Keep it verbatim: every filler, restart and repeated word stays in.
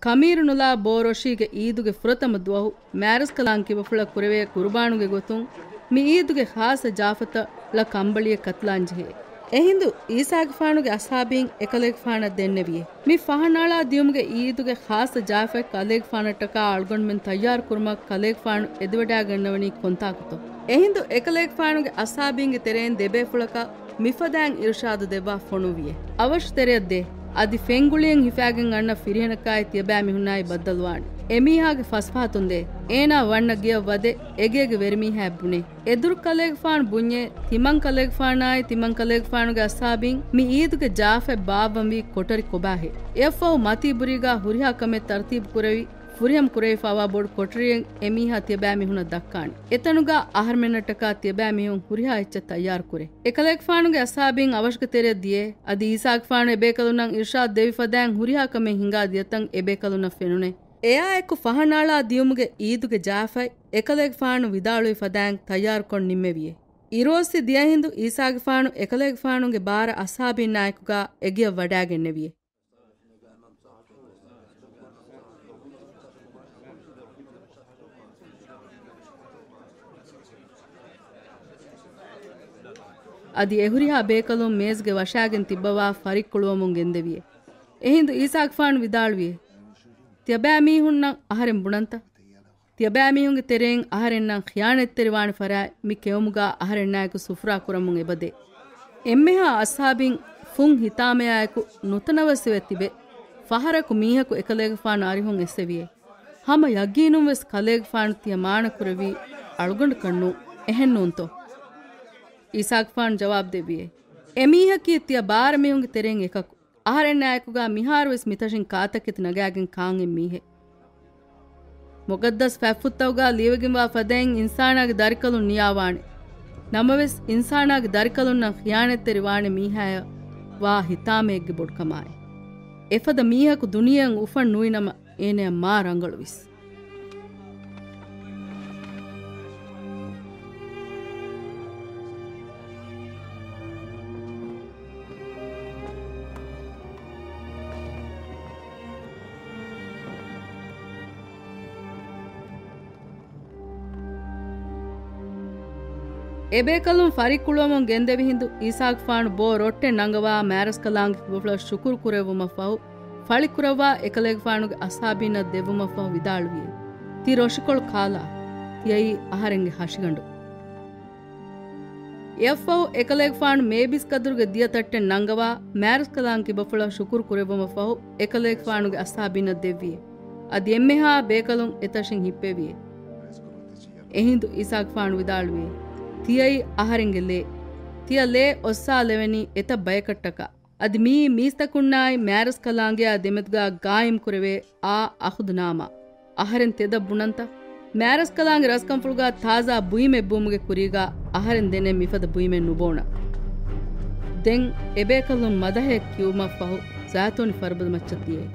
ކަމީރުނުލާ ބޯރޮށީގެ އީދުގެ ފުރަތަމަ ދުވަހު މާރަސްކަލާނގެ ކިބަފުޅަށް ކުރެވޭ ޤުރުބާނުގެ ގޮތުން މި އީދުގެ ޚާއްޞަ ޖާފަތައް ޅަ ކަނބަޅިއެއް ކަތިލާން ޖެހޭ. އެހިނދު އީސާގެފާނުގެ އަޞްޙާބީން އެކަލޭގެފާނަށް ދެންނެވިއޭ، މި ފަހަނައަޅާ ދިޔުމުގެ އީދުގެ ޚާއްޞަ ޖާފަތް ކަލޭގެފާނަށްޓަކާ އަޅުގަނޑުމެން ތައްޔާރު ކުރުމަށް ކަލޭގެފާނު އެދިވަޑައިގަންނަވަނީ ކޮންތާކުތޯ؟ އެހިނދު އެކަލޭގެފާނުގެ އަޞްޙާބީންގެ ތެރެއިން ދެބޭފުޅަކަށް މިފަދައިން އިރުޝާދު ދެއްވާ ފޮނުއްވިއޭ. އަވަށު ތެރެއަށް ދޭ. އަދި ފެންގުޅިއެއް ހިފާގެން އަންނަ ފިރިހެނަކާއި ތިޔަބައިމީހުންނާއި ބައްދަލުވާނެ. އެމީހާގެ ފަސްފަހަތުން ދޭ. އޭނާ ވަންނަ ގެޔަށް ވަދެ އެގޭގެ ވެރިމީހާއަށް ބުނޭ. އެދުރު ކަލޭގެފާނު ބުންޏޭ، ތިމަން ކަލޭގެފާނާއި ތިމަން ކަލޭގެފާނުގެ އަޞްޙާބީން މި އީދުގެ ޖާފަތް ބާއްވަންވީ ކޮޓަރި ކޮބާހޭ؟ އެއަށްފަހު މަތީބުރީގާ ހުރިހާ ކަމެއް ތަރުތީބު ކުރެވި، ފުރިހަމަ ކުރެވިފައިވާ ބޮޑު ކޮޓަރިއެއް އެމީހާ ތިޔަބައިމީހުނަށް ދައްކާނެ. އެތަނުގާ އަހަރުމެންނަށްޓަކާ ތިޔަބައިމީހުން ހުރިހާ އެއްޗެއް ތައްޔާރު ކުރޭ. އެކަލޭގެފާނުގެ އަޞްޙާބީން އަވަށުގެ ތެރެއަށް ދިޔޭ. އަދި އީސާގެފާނު އެބޭކަލުންނަށް އިރުޝާދު ދެއްވި ފަދައިން ހުރިހާ ކަމެއް ހިނގާ ދިޔަތަން އެބޭކަލުންނަށް ފެނުނޭ. އެއާއެކު ފަހަނައަޅާ ދިޔުމުގެ އީދުގެ ޖާފަތް އެކަލޭގެފާނު ވިދާޅުވި ފަދައިން ތައްޔާރުކޮށް ނިންމެވިއޭ. އިރުއޮއްސި ދިޔަހިނދު އީސާގެފާނު އެކަލޭގެފާނުގެ ބާރަ އަޞްޙާބީންނާއެކުގާ އެގެޔަށް ވަޑާގެންނެވިއޭ. އަދި އެހުރިހާ ބޭކަލުން މޭޒުގެ ވަށާގެން ތިއްބަވާ ފަރިއްކުޅުވަމުން ގެންދެވިއޭ. އެހިނދު އީސާގެފާނު ވިދާޅުވިއޭ، ތިޔަބައިމީހުންނަށް އަހަރެން ބުނަންތަ؟ ތިޔަބައިމީހުންގެ ތެރެއިން އަހަރެންނަށް ޚިޔާނަތްތެރިވާނެ ފަރާތް މި ކެއުމުގާ އަހަރެންނާއެކު ސުފުރާ ކުރަމުން އެބަދޭ. އެންމެހާ އަޞްޙާބީން ފުން ހިތާމަޔާއެކު ނުތަނަވަސްވެ ތިބެ، ފަހަރަކު މީހަކު އެކަލޭގެފާނު އަރިހުން އެއްސެވިއޭ. ހަމަ ޔަގީނުންވެސް ކަލޭގެފާނު ތިޔަ މާނަ ކުރެއްވީ އަޅުގަނޑަކަށް ނޫން. އެހެން ނޫންތޯ؟ އީސާގެފާނު ޖަވާބު ދެއްވިއޭ، އެމީހަކީ ތިޔަ ބާރަ މީހުންގެ ތެރެއިން އެކަކު. އަހަރެންނާއެކުގާ މިހާރުވެސް މިތަށިން ކާތަކެތި ނަގާގެން ކާން އެއް މީހެއް. މުޤައްދަސް ފަތްފުށްތަކުގާ ލިޔެވިގެންވާ ފަދައިން އިންސާނާގެ ދަރިކަލުން ނިޔާވާނެ. ނަމަވެސް، އިންސާނާގެ ދަރިކަލުންނަށް ޚިޔާނަތްތެރި ވާނެ މީހާޔަށް ވާ ހިތާމައެއްގެ ބޮޑުކަމާއި. އެފަދަ މީހަކު ދުނިޔެއަށް އުފަން ނުވި ނަމަ، އޭނަޔަށް މާ ރަނގަޅުވިސް. އެބޭކަލުން ފަރިއްކުޅުވަމުން ގެންދެވި ހިނދު، އީސާގެފާނު ބޯ ރޮއްޓެއް ނަންގަވާ މާރަސްކަލާނގެ ކިބަފުޅަށް ޝުކުރު ކުރެއްވުމަށްފަހު، ފަޅިކުރައްވާ އެކަލޭގެފާނުގެ އަޞްޙާބީންނަށް ދެއްވުމަށްފަހު ވިދާޅުވިއޭ، ތި ރޮށިކޮޅު ކާލާ، ތިޔައީ އަހަރެންގެ ހަށިގަނޑު. އެއަށްފަހު އެކަލޭގެފާނު މޭބިސް ކަދުރުގެ ދިޔަ ތައްޓެއް ނަންގަވާ، މާރަސްކަލާނގެ ކިބަފުޅަށް ޝުކުރު ކުރެއްވުމަށްފަހު، އެކަލޭގެފާނުގެ އަޞްޙާބީންނަށް ދެއްވިއޭ. އަދި އެންމެހާ ބޭކަލުން އެތަށިން ހިއްޕެވިއޭ. އެހިނދު އީސާގެފާނު ވިދާޅުވިއޭ، ތިޔައީ އަހަރެންގެ ލޭ. ތިޔަ ލޭ އޮއްސާލެވެނީ އެތައް ބަޔަކަށްޓަކާ. އަދި މިއީ މީސްތަކުންނާއި މާރަސްކަލާނގެއާ ދެމެދުގާ ގާއިމް ކުރެވޭ އާ އަހުދުނާމާ. އަހަރެން ތެދަށް ބުނަންތަ؟ މާރަސްކަލާނގެ ރަސްކަންފުޅުގާ ތާޒާ ބުއިމެއް ބުއުމުގެ ކުރީގާ އަހަރެން ދެނެއް މިފަދަ ބުއިމެއް ނުބޯނަ. ދެން އެބޭކަލުން މަދަހައެއް ކިޔުމަށްފަހު ޒައިތޫނި ފަރުބަދަ މައްޗަށް ދިޔައޭ.